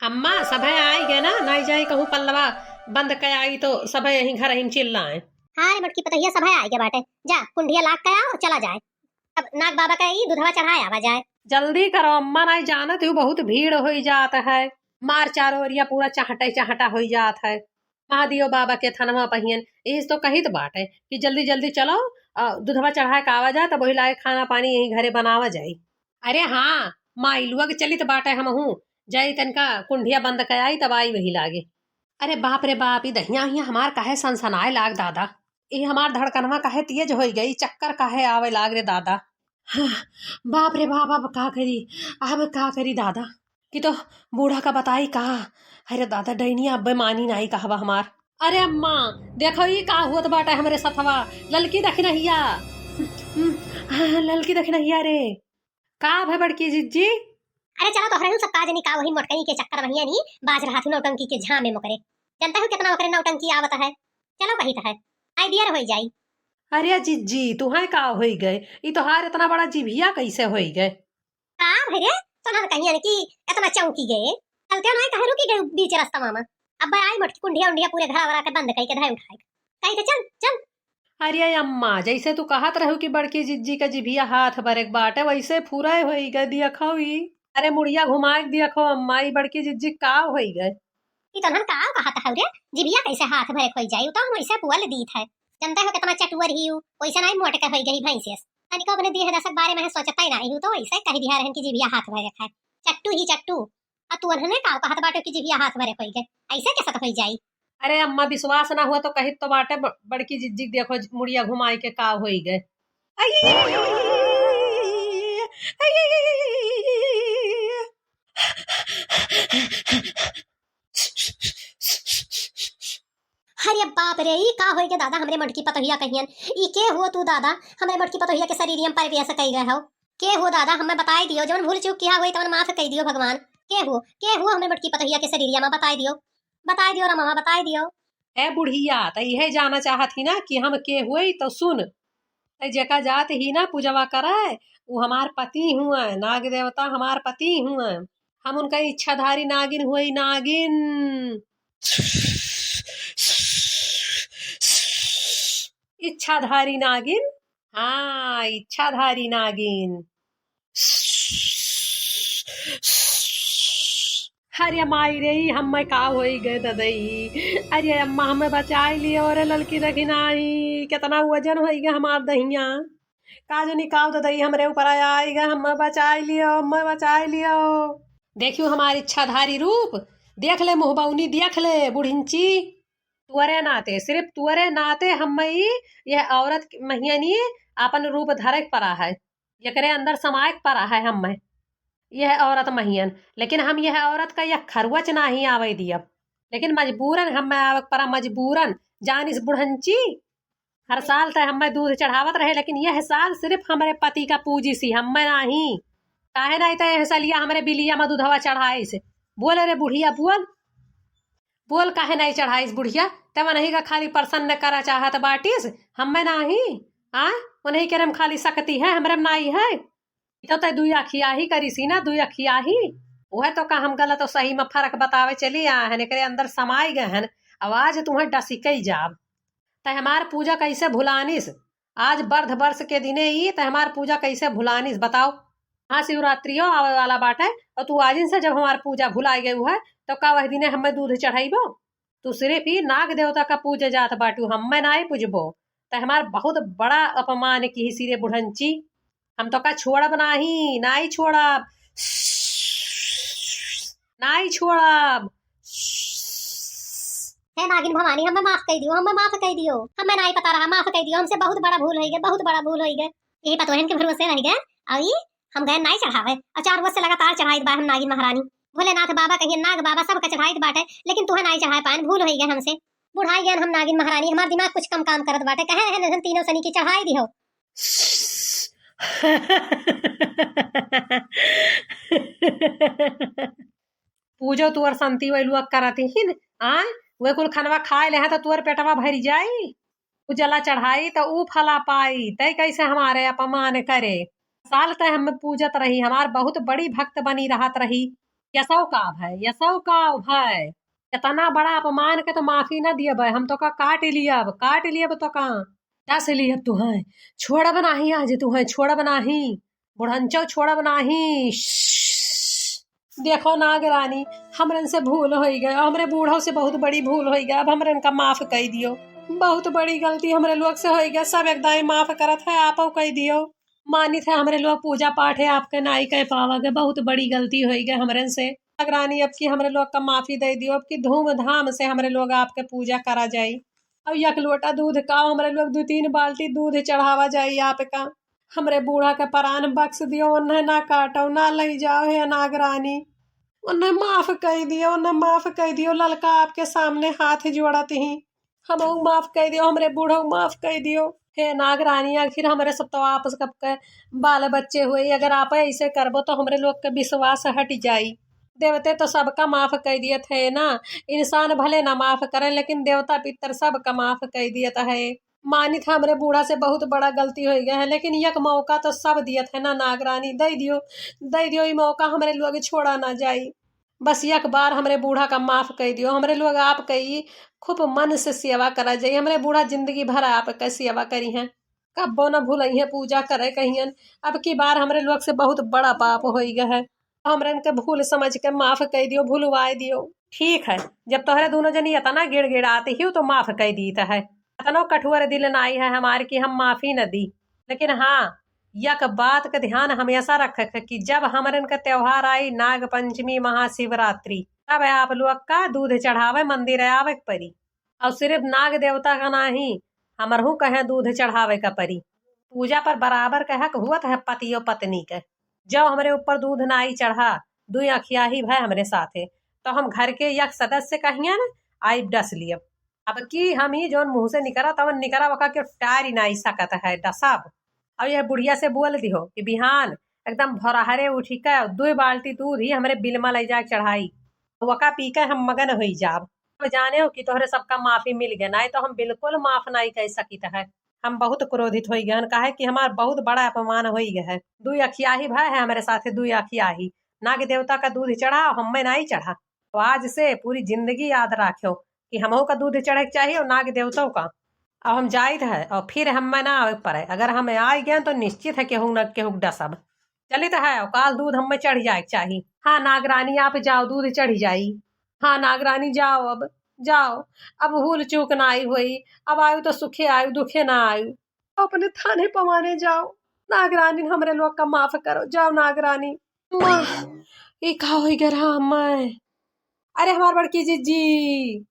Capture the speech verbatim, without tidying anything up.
अम्मा, सभे आइ गए ना, नाई जाई कहूँ पल्लवा बंद कै आई तो सभे यहीं घर ही में चिल्लाए। हाँ रे मोटकी पतोहिया, सभे आइ गए बाटे। जा, कुंडिया लाग के आओ, चला जाए। अब नाग बाबा का ई दूधवा चढ़ाए आवा जाए। जल्दी करो अम्मा, नाई जानत हूँ बहुत भीड़ होई जात है। मार चारों ओरिया पूरा चहटे चहटा होई जात है। महादेव बाबा के थनवा पहियन, यही तो कहित बाटे कि जल्दी जल्दी चलो, अ, दूधवा चढ़ाए के आवा जाए, तब वही लागे खाना पानी यहीं घरे बनावा जाई। अरे हाँ, माई लोग चलित बाटे, हमहूँ जाई तनका कुंडिया बंद कै आई, तब आई वही लागे। अरे बाप रे बाप, ई दहिया हिया हमार काहे सनसनाए लाग दादा, ई हमार धड़कनवा काहे तेज होई गई, चक्कर काहे आवे लाग रे दादा। हाँ, बाप रे बाप, अब का करी, अब का करी दादा, कि तो बूढ़ा का बताई का। अरे दादा, डैनिया अब्बे मानी नाई कहवा हमार। अरे अम्मा, देखो ई का होत बाटे हमरे सथवा, ललकी दखिनहिया। हम्म, हाँ, ललकी दखिनहिया रे। का भे बड़की जिज्जी? अरे चलो, तोहरे सब का जनी का वही मोटकई के चक्कर में हिया नी बाज रहा थी नौटंकी के झामे मोकरे। जनता हो कितना ओकरे नौटंकी आवत है। चलो कही तो है, आइडिया होई जाई। अरे जिज्जी, तुहे का होई गए? ई तोहार इतना बड़ा जिभिया कैसे होई गए? का भई रे, तोहन कहियन कि इतना चौंकी गए। चलते नहीं कहे रुकी गए बीच रास्ता मामा। अब आई मोटकी कुंडिया उंडिया पूरे घर वरा के बंद कई के धाई उठाए। कही तो चल, चल। अरे अम्मा, जैसे तू कहत रहू कि बड़की जिज्जी का जिभिया हाथ भरे के बाटे, वैसे फुरे होई गए, दिया खाओ ई। अरे मुड़िया घुमाए के दिया खाओ अम्मा, ई बड़की जिज्जी का होई गए? ई तोहन का कहत हऊ रे? जिभिया कैसे हाथ भरे खोई जाई? उ तो हम ऐसे बोल दीत है। जनते हो कितना चटुअर ही उ, वैसे नहीं मोट के होई गई भैंसेस। तनिको अपने देह दशक बारे में सोचते ही नहीं हूँ, तो ऐसे कह दिया रहन कि जिभिया हाथ भरे खाए। चट्टू ही चट्टू। आ तू उन्हें का कहत बाटे कि जिभिया हाथ भरे खोई गए? ऐसे कैसे तो होई जाई? अरे अम्मा, विश्वास ना हुआ तो कहित तो बाटे, ब-, बड़की जिज्जी के देखो, मुड़िया घुमाई के का होई गए। अये, अये, अरे बाप रे, ई का होई गए दादा, हमरे मोटकी पतोहिया कहियन। ई के हुआ तू दादा, हमरे मोटकी पतोहिया के शरीरिया में प्रवेश कई गए हो? के हुआ दादा, हमें बताई दियो, जवन भूल चूक किया होई तवन माफ कई दियो भगवान। के हुआ, के हुआ हमरे मोटकी पतोहिया के शरीरिया में, बताई दियो, बताई दियो रे मामा, बताई दियो। ए बुढ़िया, त इहे जाना चाहत ही ना कि हम के हुई, तो सुन। ए जेका जात ही ना पूजवा करे, उ हमार पति हुए, नाग देवता हमार पति हुए। हम उनका इच्छाधारी नागिन हुई, नागिन। इच्छाधारी नागिन, हाँ, इच्छाधारी नागिन। अरे माई रे, ई हम्मे का होई गए ददई। अरे अम्मा, हम्मे बचाई लियो रे ललकी दखिनाई, कितना वजन होई गए हमार दहिया। का जनी काव ददई हमरे ऊपर आई गए, हम्मे बचाई लियो, हम्मे बचाई लियो। देखियो हमार इच्छाधारी रूप, देख ले मुँहबौनी, देख ले बुढ़िंची। तुअरे नाते, सिर्फ तुअरे नाते हम्मे ई, यह औरत महियनी आपन रूप धरे के परा है। एकरे अंदर समाए के परा है हम्मे, यह औरत महियन। लेकिन हम यह औरत का यह खरुवच नाही आवे दियब। लेकिन मजबूरन हम्मे आवे के परा, मजबूरन। जानिस बुढ़ंची, हर साल तय हम्मे दूध चढ़ावत रहे, लेकिन यह साल सिर्फ हमरे पति का पूजिस ही, हम्मे नाही। काहे नाही तय यह सलिया हमरे बिलिया में दूधवा चढ़ाइस? बोल रे बुढ़िया, बोल। बोल, काहे नाही चढ़ाइस बुढ़िया? तय वनही का खाली प्रसन्न करा चाहत बाटिस, हम्मे नाही। आ, वनही के हम खाली सकती है, हमरे में नाही है। ई तो तय दुई अखिया ही करिसी ना, दुई अखिया ही। वह तो का हम गलत और सही में फर्क बतावे चली आए हन, एकरे अंदर समाई गए हन। अब आज तुम्हें डसिकई जाब। तय हमार पूजा कैसे भुलानिस? आज बर्ध वर्ष के दिने ई तय हमार पूजा कैसे भुलानिस, बताओ? महाशिवरात्रियो आवे वाला बाटे, और तू आजिन से जब हमार पूजा भुलाई गई है, तो का वह दिने हमें दूध चढ़ाइबो? तू सिर्फ ही नाग देवता का पूजे जात बाटू, हमें नाई पूजबो। तय हमार बहुत बड़ा अपमान किहिसी रे बुढ़ंची। हम तो का छोड़ब नाही, नाही छोड़ब, नाही छोड़ब। हे नागिन भवानी, हमें माफ कई दियो, हमें माफ कई दियो, हमें नाही पता रहा, माफ कई दियो, हमसे बहुत बड़ा भूल होई गए, बहुत बड़ा भूल होई गए। यही पतोहन के भरोसे रह गए, और ई हम गए नाही चढ़ावे, और चार वर्ष से लगातार चढ़ाई बा हम नागिन महारानी। भोलेनाथ बाबा कहिए, नाग बाबा सबका चढ़ाई बाटे, लेकिन तुहे नाही चढ़ाए पाएन, भूल होई गए हमसे। बुढ़ाई गए हम नागिन महारानी, हमार दिमाग कुछ कम काम करत बाटे, कहे हैं हम तीनों सनी की चढ़ाई दियो। पूजो तुअर संती वैलुआ करत हिन, आय, वे कुल खनवा खाए ले हैं तो तुअर पेटवा भर जाई। उ जला चढ़ाई तो ऊ फला पाई, तय कैसे हमारे अपमान करे। साल तय हम पूजत रही, हमार बहुत बड़ी भक्त बनी रहत रही। यसौ का भय, यसौ का भय? इतना बड़ा अपमान के तो माफी न दियब, हम तोका काट लियब, काट लियब तोका, डस लियब तुहैं, छोड़ब नाहीं आज तुहैं, छोड़ब नाहीं, बुढ़ंचौ छोड़ब नाहीं। श्श्श। देखो नागरानी, हमरन से भूल होइ गए, हमरे बूढ़ौ से बहुत बड़ी भूल होइ गए, अब हमरन का माफ कइ दियो। बहुत बड़ी गलती हमरे लोग से होइ गए, सब एक दाईं माफ करत है, आपौ कइ दियो। मानित है हमरे लोग पूजा पाठ है आपके नाई कइ पावगे, बहुत बड़ी गलती होइ गए हमरन से। नागरानी अब की हमरे लोग का माफी दइ दियो, अब की धूमधाम से हमरे लोग आपके पूजा करा जाई। अब एक लोटा दूध का हमरे लोग दुइ तीन बाल्टी दूध चढ़ावा जाई आपका। हमरे बूढ़ा के परान बख्श दियो, उन्हें ना काटो, ना लइ जाओ हे नागरानी, उन्हें माफ कइ दियो, उन्हें माफ कइ दियो। ललका आपके सामने हाथ जोड़त ही, हमहू माफ कइ दियो, हमरे बूढ़ौ माफ कइ दियो। हे नागरानी, आखिर हमरे सब तो आपस कब के बाल बच्चे हुए, अगर आप ऐसे करबो तो हमरे लोग के विश्वास हट जाई। देवते तो सबका माफ कइ दियत है ना, इंसान भले ना माफ करें लेकिन देवता पितर सबका माफ कइ दियत है। मानित है हमरे बूढ़ा से बहुत बड़ा गलती होइ गए है, लेकिन एक मौका तो सब दियत है ना नागरानी, दइ दियो, दइ दियो, ई मौका हमरे लोग छोड़ा ना जाई। बस एक बार हमरे बूढ़ा का माफ कइ दियो, हमरे लोग आपके ई खूब मन से सेवा करा जाई, हमरे बूढ़ा जिंदगी भर आपके सेवा करिहैं, कब्बो न भूलइहैं, पूजा करे कहियन। अब की बार हमरे लोग से बहुत बड़ा पाप होइ गए है, हमरन के भूल समझ के माफ कइ दियो, भुलवाइ दियो। ठीक है, जब तोहरे दूनों जनी इतना गिड़गिड़ात ही तो माफ कइ दीत है, इतनो कठोर दिल नाई है हमार कि हम माफी न दी, लेकिन हाँ, यक बात के ध्यान हमेशा रखे कि जब हमरन के त्योहार आई नाग पंचमी, महाशिवरात्रि, तब आप लोग का दूध चढ़ावे मंदिर आवे के परी। और सिर्फ नाग देवता का नाही, हमरहू कहे दूध चढ़ावे का परी। पूजा पर बराबर के हक हुअत है पतियो पत्नी के। जौ हमरे ऊपर दूध नाई चढ़ा, दुई अखियाही भय हमरे साथे, तो हम घर के यक सदस्य कहियन, आइब डस लियब। अब की हम ही जौन मुँह से निकरा तवन निकरा, वका के टारी नाई सकत है डसाब। अब यह बुढ़िया से बोल दिहो कि बिहान एकदम भोरहरे उठी के दुई बाल्टी दूध ही हमरे बिलमा लइ जाए चढ़ाई, वका पी के हम मगन होइ जाब। अब जाने हो कि तोहरे सबका माफी मिल गए, नाई तो हम बिल्कुल माफ नाई कइ सकित है। हम बहुत क्रोधित होइ गए हन, काहे कि हमार बहुत बड़ा अपमान होइ गए है। दुई अखियाही भय है हमरे साथे, दुई अखियाही। नाग देवता का दूध चढ़ा, हमें नाई चढ़ा। तो आज से पूरी जिंदगी याद राख्यो कि हमहू का दूध चढ़े के चाहिए और नाग देवतौ का। अब हम जाइत है और फिर हमें ना आवे के पड़े। अगर हम आइ गए तो निश्चित है केहू न केहू डसब। चलित है और काल दूध हमें चढ़ जाए के चाही। हाँ नागरानी, आप जाओ, दूध चढ़ जाई। हाँ नागरानी, जाओ, अब जाओ, अब भूल चूक नाई होई, अब आयु तो सुखे आयु, दुखे ना आयु। अपने थाने पवाने जाओ। नागरानी, हमरे लोग का माफ करो, जाओ नागरानी। माँ, ई का होइ गए रहा हमें? अरे हमार बड़की जिज्जी,